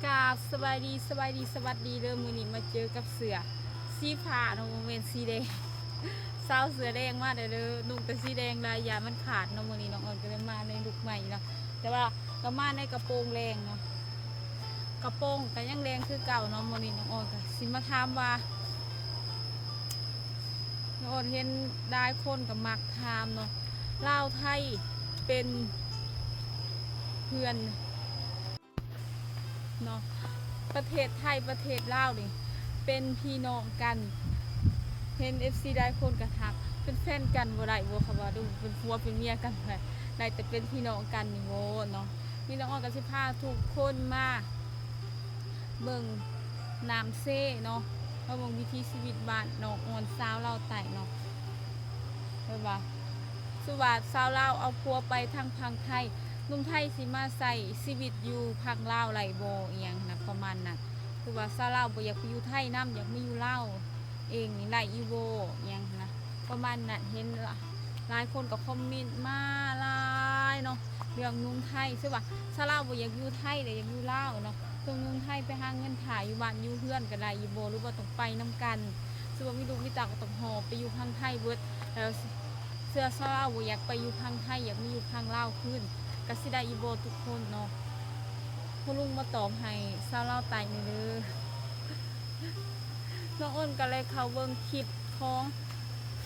ກາບສະບາຍດີ ສະບາຍດີ ສະຫວັດດີເດີ. ມື້ນີ້ມາເຈີກັບເສື້ອສີຟ້າເນາະ ບໍ່ແມ່ນສີແດງ. ຊາວເສື້ອແດງມາແດ່ເດີ ນຸ່ງແຕ່ສີແດງຫຼາຍ ຢ້ານມັນຂາດເນາະ. ມື້ນີ້ນ້ອງອອນກໍເລີຍມາໃນລຸກໃໝ່ເນາະ ແຕ່ວ່າກໍມາໃນກະໂປງແດງເນາະ ກະໂປງກໍຍັງແດງຄືເກົ່າເນາະ. ມື້ນີ້ນ້ອງອອນກໍຊິມາຖາມວ່າ ນ້ອງອອນເຫັນຫຼາຍຄົນກໍມັກຖາມເນາະ ລາວໄທເປັນເພື່ອນ ເນາະ ປະເທດໄທປະເທດລາວນີ້ເປັນພີ່ນ້ອງກັນ. ເຫັນເອັຟຊີຫຼາຍຄົນກໍຖາມ ເປັນແຟນກັນບໍ່ໄດ້ບໍ່ ເຂົາວ່າ ຫຼືເປັນຜົວເປັນເມຍກັນບໍ່ໄດ້ ໄດ້ແຕ່ເປັນພີ່ນ້ອງກັນນີ້ບໍ່ເນາະ. ມີນ້ອງອອນກໍຊິພາທຸກຄົນມາເບິ່ງນ້ຳເຊເນາະ ມາເບິ່ງວິຖີຊີວິດບ້ານນ້ອງອອນຊາວລາວໃຕ້ເນາະ. ແບບວ່າ ສົມມຸດວ່າຊາວລາວເອົາຜົວໄປທາງຝັ່ງໄທ ໜຸ່ມໄທຊິມາໃຊ້ຊີວິດຢູ່ຝັ່ງລາວໄດ້ບໍ່ ອີ່ຫຍັງຫັ້ນນະ ປະມານນັ້ນ. ຄືວ່າຊາວລາວບໍ່ຢາກໄປຢູ່ໄທນຳ ຢາກມາຢູ່ລາວເອງນີ້ໄດ້ຢູ່ບໍ່ ອີ່ຫຍັງຫັ້ນນະ ປະມານນັ້ນ. ເຫັນຫຼາຍຄົນກໍຄອມເມັນມາຫຼາຍເນາະ ເລື່ອງໜຸ່ມໄທ ຄືວ່າຊາວລາວບໍ່ຢາກຢູ່ໄທ ແລະ ຢາກຢູ່ລາວເນາະ. ສ່ວນໜຸ່ມໄທໄປຫາເງິນຖ້າຢູ່ບ້ານຢູ່ເຮືອນກໍໄດ້ຢູ່ບໍ່ ຫຼືວ່າຕ້ອງໄປນຳກັນ? ສົມມຸດວ່າມີລູກມີເຕົ້າກໍຕ້ອງຫອບໄປຢູ່ຝັ່ງໄທເບິດ ແລ້ວເທື່ອຊາວລາວບໍ່ຢາກໄປຢູ່ຝັ່ງໄທ ຢາກມາຢູ່ຝັ່ງລາວຄືນ ກໍຊິໄດ້ຢູ່ບໍ່ທຸກຄົນເນາະ? ພໍ່ລຸງມາຕອບໃຫ້ຊາວລາວໃຕ້ແດ່ເດີ. ນ້ອງອອນກໍເລີຍເຂົ້າເບິ່ງຄລິບຂອງ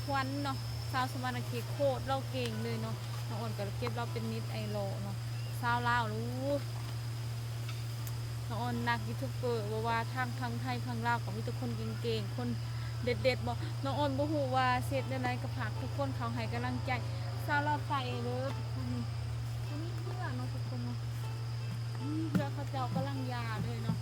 ຂວັນເນາະ ສາວສະຫວັນນະເຂດ ໂຄດລາວເກັ່ງເລີຍເນາະ. ນ້ອງອອນກໍເກັບລາວເປັນເນັດໄອດອລເນາະ ຊາວລາວ. ໂອ້ ນ້ອງອອນນັກຢູທູບເບີ ບໍ່ວ່າທາງຝັ່ງໄທຝັ່ງລາວກໍມີແຕ່ຄົນເກັ່ງໆ ຄົນເດັດໆ ບໍ່. ນ້ອງອອນບໍ່ຮູ້ວ່າຊິເຮັດແນວໃດ ກໍຝາກທຸກຄົນເຂົ້າໃຫ້ກຳລັງໃຈຊາວລາວໃຕ້ເດີທຸກຄົນ. ນີ້ ຕົວນີ້ເຮືອເນາະທຸກຄົນເນາະ ນີ້ເຮືອເຂົາເຈົ້າກຳລັງຢ່າເລີຍເນາະ.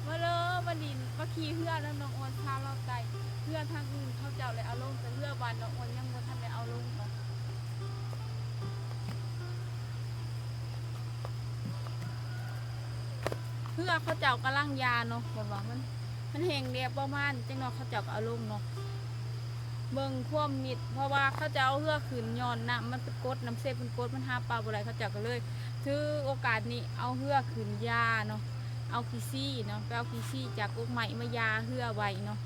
ມາເດີ ມາຫຼິ້ນມາຂີ່ເຮືອນຳນ້ອງອອນຊາວລາວໃຕ້. ເຮືອທາງອື່ນເຂົາເຈົ້າໄດ້ເອົາລົງ ແຕ່ເຮືອບ້ານນ້ອງອອນຍັງບໍ່ທັນໄດ້ເອົາລົງເນາະ. ເຮືອເຂົາເຈົ້າກຳລັງຢ່າເນາະ ແບບວ່າມັນ ມັນແຫ້ງແລ້ວປະມານ ຈັກໜ່ອຍເຂົາເຈົ້າກໍເອົາລົງເນາະ. ເບິ່ງຄວາມມິດ ເພາະວ່າເຂົາເຈົ້າເອົາເຮືອຂຶ້ນ ຍ້ອນນ້ຳມັນເປັນກົດ ນ້ຳເຊເປັນກົດ ມັນຫາປາບໍ່ໄດ້ ເຂົາເຈົ້າກໍເລີຍຖືໂອກາດນີ້ເອົາເຮືອຂຶ້ນຢ່າເນາະ ເອົາຂີ້ຊີ້ເນາະ ໄປເອົາຂີ້ຊີ້ຈາກກົກໄມ້ມາຢ່າເຮືອໄວ້ເນາະ.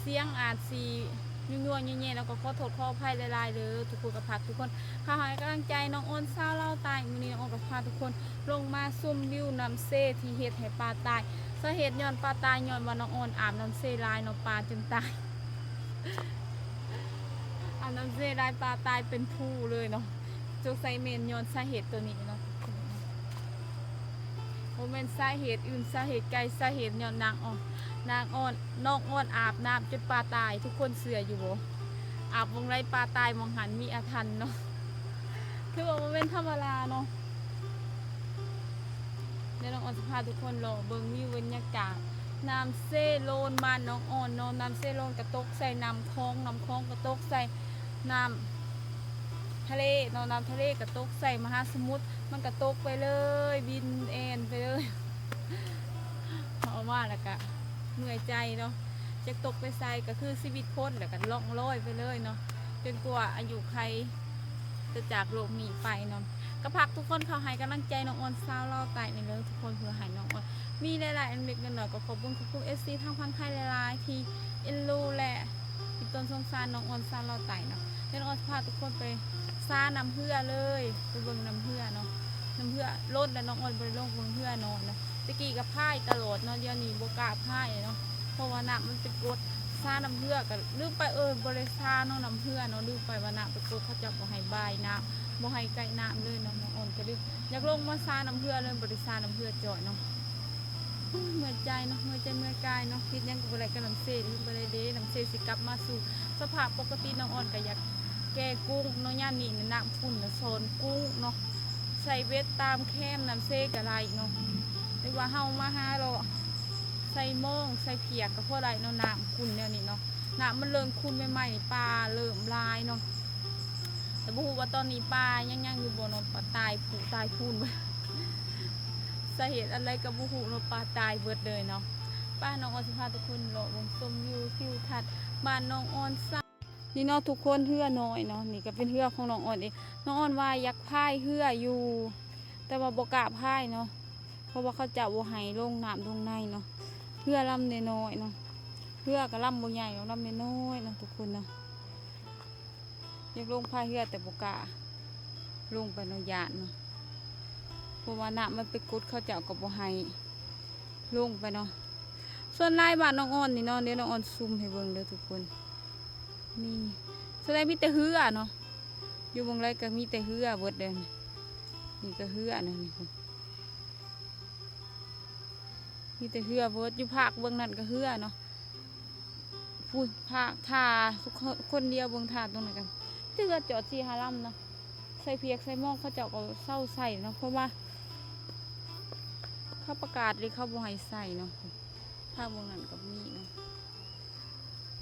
ສຽງອາດຊິຍົວໆແຍ່ໆ ແລ້ວກໍຂໍໂທດຂໍອະໄພຫຼາຍໆເດີ. ທຸກຄົນກໍຝາກທຸກຄົນເຂົ້າໃຫ້ກຳລັງໃຈນ້ອງອອນຊາວລາວໃຕ້. ມື້ນີ້ນ້ອງອອນກໍພາທຸກຄົນລົງມາຊົມວິວນ້ຳເຊທີ່ເຮັດໃຫ້ປາຕາຍ. ສາເຫດຍ້ອນປາຕາຍ ຍ້ອນວ່ານ້ອງອອນອາບນ້ຳເຊຫຼາຍເນາະ ປາຈຶ່ງຕາຍ. ອາບນ້ຳເຊຫຼາຍ ປາຕາຍເປັນພູເລີຍເນາະ. ສົງໄສແມ່ນຍ້ອນສາເຫດໂຕນີ້ເນາະ. ບໍ່ແມ່ນສາເຫດອື່ນ ສາເຫດໄກ ສາເຫດຍ້ອນນາງອອນ ນາງອອນ ນ້ອງອອນອາບນ້ຳຈົນປາຕາຍ. ທຸກຄົນເຊື່ອຢູ່ບໍ່? ອາບໝ່ອງໃດປາຕາຍໝ່ອງຫັ້ນ ມີອາຖັນເນາະ. ຖືວ່າບໍ່ແມ່ນທຳມະດາເນາະ. ແລ້ວນ້ອງອອນຊິພາທຸກຄົນເລາະເບິ່ງວິວບັນຍາກາດນ້ຳເຊໂລນບ້ານນ້ອງອອນເນາະ. ນ້ຳເຊໂລນກໍຕົກໃສ່ນ້ຳຂອງ ນ້ຳຂອງກໍຕົກໃສ່ນ້ຳທະເລເນາະ. ນ້ຳທະເລກໍຕົກໃສ່ມະຫາສະໝຸດ ມັນກໍຕົກໄປເລີຍ ບິນແອນໄປເລີຍ. ເຮົາເອົາມາແລ້ວກະເມື່ອຍໃຈເນາະ ຈັກຕົກໄປໃສ ກໍຄືຊີວິດຄົນ ແລ້ວກໍລ່ອງລອຍໄປເລີຍເນາະ ຈົນກວ່າອາຍຸໄຂຈະຈາກໂລກນີ້ໄປເນາະ. ກໍຝາກທຸກຄົນເຂົ້າໃຫ້ກຳລັງໃຈນ້ອງອອນຊາວລາວໃຕ້ນີ້ເດີທຸກຄົນ ເພື່ອໃຫ້ນ້ອງອອນມີລາຍໄດ້ອັນເລັກອັນນ້ອຍ. ກໍຂອບຄຸນຂອບຄຸນເອັຟຊີທາງຝັ່ງໄທຫຼາຍໆ ທີ່ເອັນດູ ແລະ ທີ່ຕົ້ນສົງສານນ້ອງອອນຊາວລາວໃຕ້ເນາະ. ແລ້ວນ້ອງອອນຊິພາທຸກຄົນໄປຊານ້ຳເຮືອເລີຍ ໄປເບິ່ງນ້ຳເຮືອເນາະ. ນ້ຳເຮືອລົ້ນແລ້ວ ນ້ອງອອນບໍ່ໄດ້ລົງເບິ່ງເຮືອນອນເນາະ. ແຕ່ກີ້ກໍພາຍຕະຫຼອດເນາະ ດຽວນີ້ບໍ່ກ້າພາຍເນາະ ເພາະວ່ານ້ຳມັນເປັນກົດ. ຊານ້ຳເຮືອກໍລືມໄປ ເອີ ບໍ່ໄດ້ຊາເນາະ ນ້ຳເຮືອເນາະ ລືມໄປວ່ານ້ຳເປັນກົດ ເຂົາເຈົ້າບໍ່ໃຫ້ບາຍນ້ຳ ບໍ່ໃຫ້ໃກ້ນ້ຳເລີຍເນາະ. ນ້ອງອອນກໍເລີຍຢາກລົງມາຊານ້ຳເຮືອເລີຍ ບໍ່ໄດ້ຊານ້ຳເຮືອຈອຍເນາະ. ໂອ້ຍ ເມື່ອຍໃຈເນາະ ເມື່ອຍໃຈເມື່ອຍກາຍເນາະ. ເຮັດຫຍັງກໍບໍ່ໄດ້ກັບນ້ຳເຊ ບໍ່ໄດ້ເດ້ ນ້ຳເຊຊິກັບມາສູ່ສະພາບປົກກະຕິ. ນ້ອງອອນກໍຢາກແກ່ກຸ້ງເນາະ ຍາມນີ້ນະ ນ້ຳຂຸ່ນນະ ຊ້ອນກຸ້ງເນາະ. ໃສ່ເບັດຕາມແຄມນ້ຳເຊກໍໄດ້ເນາະ ຫຼືວ່າເຮົາມາຫາເລາະໃສ່ມອງໃສ່ພຽກກໍພໍໄດ້ເນາະ. ນ້ຳຂຸ່ນແນວນີ້ເນາະ ນ້ຳມັນເລີ່ມຂຸ່ນໃໝ່ໆ ປາເລີ່ມຫຼາຍເນາະ. ແຕ່ບໍ່ຮູ້ວ່າຕອນນີ້ປາຍັງ ຍັງຢູ່ບໍ່ເນາະ ປາຕາຍຜຸຕາຍພູນເບິດ. ສາເຫດອັນໃດກໍບໍ່ຮູ້ເນາະ ປາຕາຍເບິດເລີຍເນາະ. ໄປ ນ້ອງອອນຊິພາທຸກຄົນເລາະເບິ່ງຊົມວິວທິວທັດບ້ານນ້ອງອອນຊາ ນີ້ເນາະທຸກຄົນ ເຮືອນ້ອຍເນາະ ນີ້ກໍເປັນເຮືອຂອງນ້ອງອອນເອງ. ນ້ອງອອນວ່າຢາກພາຍເຮືອຢູ່ ແຕ່ວ່າບໍ່ກ້າພາຍເນາະ ເພາະວ່າເຂົາເຈົ້າບໍ່ໃຫ້ລົງນ້ຳລົງໃນເນາະ. ເຮືອລຳນ້ອຍໆເນາະ ເຮືອກໍລຳບໍ່ໃຫຍ່ດອກ ລຳນ້ອຍໆເນາະທຸກຄົນເນາະ. ຢາກລົງພາຍເຮືອແຕ່ບໍ່ກ້າລົງໄປເນາະ ຢ້ານເນາະ ເພາະວ່ານ້ຳມັນໄປກົດ ເຂົາເຈົ້າກໍບໍ່ໃຫ້ລົງໄປເນາະ. ສ່ວນຫຼາຍບ້ານນ້ອງອອນນີ້ເນາະ ດຽວນ້ອງອອນຊູມໃຫ້ເບິ່ງເດີທຸກຄົນ. ນີ້ສ່ວນຫຼາຍມີແຕ່ເຮືອເນາະ ຢູ່ໝ່ອງໃດກໍມີແຕ່ເຮືອເບິດເດ້. ນີ້ກໍເຮືອເນາະ ນີ້ ມີແຕ່ເຮືອເບິດ ຢູ່ພາກເບື້ອງນັ້ນກໍເຮືອເນາະ ພຸ້ນພາກທ່າຄົນດຽວ ເບິ່ງທ່າຕົງນັ້ນກັນ ແຕ່ເຮືອຈອດສີ່ຫ້າລຳເນາະ. ໃສ່ພຽກໃສ່ໝອກ ເຂົາເຈົ້າກໍເຊົາໃສ່ເນາະ ເພາະວ່າເຂົາປະກາດເດ້ ເຂົາບໍ່ໃຫ້ໃສ່ເນາະ. ພາກເບື້ອງນັ້ນກໍມີເນາະ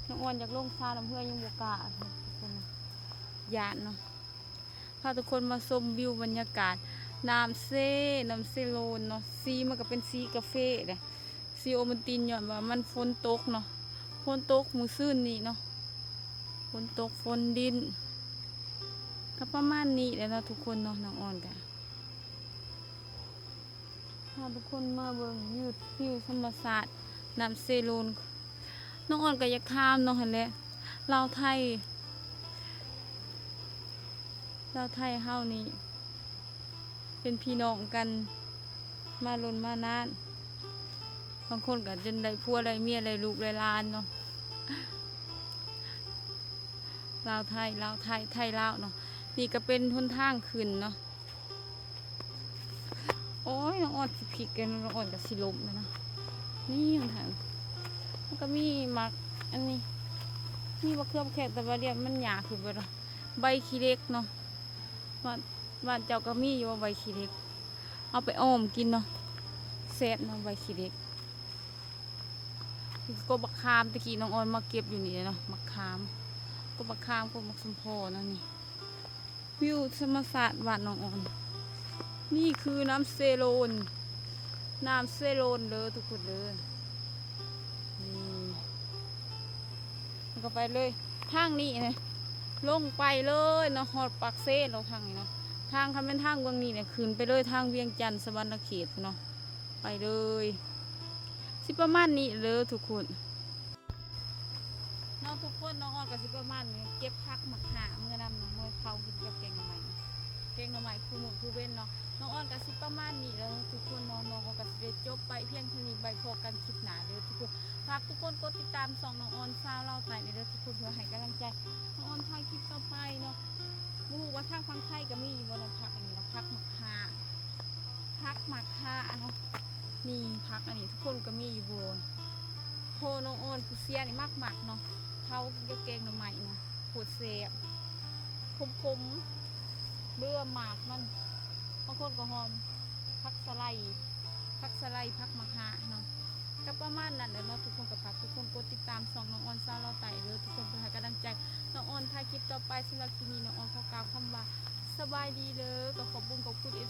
ນ້ອງອອນຢາກລົງສານ້ຳເຮືອຍັງບໍ່ກ້າ ຢ້ານເນາະ. ພາທຸກຄົນມາຊົມວິວບັນຍາກາດນ້ຳເຊ ນ້ຳເຊໂລນເນາະ ສີມັນກໍເປັນສີກາເຟເດ້ ສີໂອວັນຕິນ ຍ້ອນວ່າມັນຝົນຕົກເນາະ ຝົນຕົກມື້ຊືນນີ້ເນາະ ຝົນຕົກຝົນດິນ ກໍປະມານນີ້ແຫຼະເນາະທຸກຄົນເນາະ. ນ້ອງອອນກະ ພາທຸກຄົນມາເບິ່ງວິວ ວິວທຳມະຊາດນ້ຳເຊໂລນ. ນ້ອງອອນກໍຢາກຖາມເນາະຫັ້ນແຫຼະ ລາວໄທ ລາວໄທເຮົານີ້ເປັນພີ່ນ້ອງກັນມາດົນມານານ ບາງຄົນກໍຈົນໄດ້ຜົວໄດ້ເມຍໄດ້ລູກໄດ້ຫຼານເນາະ. ລາວໄທ ລາວໄທ ໄທລາວເນາະ. ນີ້ກໍເປັນຫົນທາງຂຶ້ນເນາະ. ໂອ້ຍ ນ້ອງອອນຊິພິກກັນ ນ້ອງອອນກໍຊິລົ້ມແລ້ວເນາະ. ນີ້ມັນ ມັນກໍມີໝາກອັນນີ້ ມີບັກເຂືອບັກແຄ ແຕ່ວ່າດຽວມັນຫຍ້າຂຶ້ນໄປແລ້ວ. ໃບຂີ້ເຫຼັກເນາະ ບ້ານ ບ້ານເຈົ້າກໍມີຢູ່ບໍ່ ໃບຂີ້ເຫຼັກ ເອົາໄປອ້ອມກິນເນາະ ແຊບເນາະ ໃບຂີ້ເຫຼັກ. ນີ້ກໍບັກຂາມ ແຕ່ກີ້ນ້ອງອອນມາເກັບຢູ່ນີ້ເນາະ ບັກຂາມ ກໍບັກຂາມ ກໍບັກສົມພໍເນາະ. ນີ້ ວິວທຳມະຊາດບ້ານນ້ອງອອນ. ນີ້ຄືນ້ຳເຊໂລນ ນ້ຳເຊໂລນເດີທຸກຄົນເດີ. ນີ້ ມັນກໍໄປເລີຍ ທາງນີ້ນະ ລົງໄປເລີຍເນາະ ຮອດປາກເຊເນາະ ທາງນີ້ເນາະ. ທາງ ຄັນແມ່ນທາງເບື້ອງນີ້ນະ ຂຶ້ນໄປເລີຍທາງວຽງຈັນ ສະຫວັນນະເຂດພຸ້ນເນາະ ໄປເລີຍ. ຊິປະມານນີ້ເດີທຸກຄົນ. ເນາະທຸກຄົນ ນ້ອງອອນກໍຊິປະມານນີ້ ເກັບຜັກໝາກຫາເມືອນຳເນາະ ເມືອເຜົາກິນກັບແກງໜໍ່ໄມ້ ແກງໜໍ່ໄມ້ຄູ່ມື້ຄູ່ເວັນເນາະ. ນ້ອງອອນກໍຊິປະມານນີ້ແຫຼະທຸກຄົນເນາະ. ນ້ອງອອນກໍຊິໄດ້ຈົບໄປພຽງເທົ່ານີ້ ໄວ້ພໍ້ກັນຄລິບໜ້າເດີທຸກຄົນ. ຝາກທຸກຄົນກົດຕິດຕາມຊ່ອງນ້ອງອອນຊາວລາວໃຕ້ເດີທຸກຄົນ ເພື່ອໃຫ້ກຳລັງໃຈນ້ອງອອນຖ່າຍຄລິບຕໍ່ໄປເນາະ. ບໍ່ຮູ້ວ່າທາງຝັ່ງໄທກໍມີຢູ່ບໍ່ເນາະ ຜັກອັນນີ້ເນາະ ຜັກໝາກຫາ ຜັກໝາກຫາເນາະ. ນີ້ ຜັກອັນນີ້ທຸກຄົນກໍມີຢູ່ບໍ່? ພໍ່ນ້ອງອອນຜູ້ເສຍນີ້ມັກໆເນາະ ເຜົາກິນກັບແກງໜໍ່ໄມ້ເນາະ ໂຄດແຊບ ຂົມໆ ເບື່ອໝາກມັນ. ບາງຄົນກໍຫອມ ຜັກສະໄລ ຜັກສະໄລ ຜັກໝາກຫາເນາະ. ກໍປະມານນັ້ນແຫຼະເນາະທຸກຄົນ. ກໍຝາກທຸກຄົນກົດຕິດຕາມຊ່ອງນ້ອງອອນຊາວລາວໃຕ້ເດີທຸກຄົນ ເພື່ອໃຫ້ກຳລັງໃຈນ້ອງອອນຖ່າຍຄລິບຕໍ່ໄປ. ສຳລັບຄລິບນີ້ນ້ອງອອນຂໍກ່າວຄຳວ່າ ສະບາຍດີເດີ. ກໍຂອບບຸນຂອບຄຸນເອັ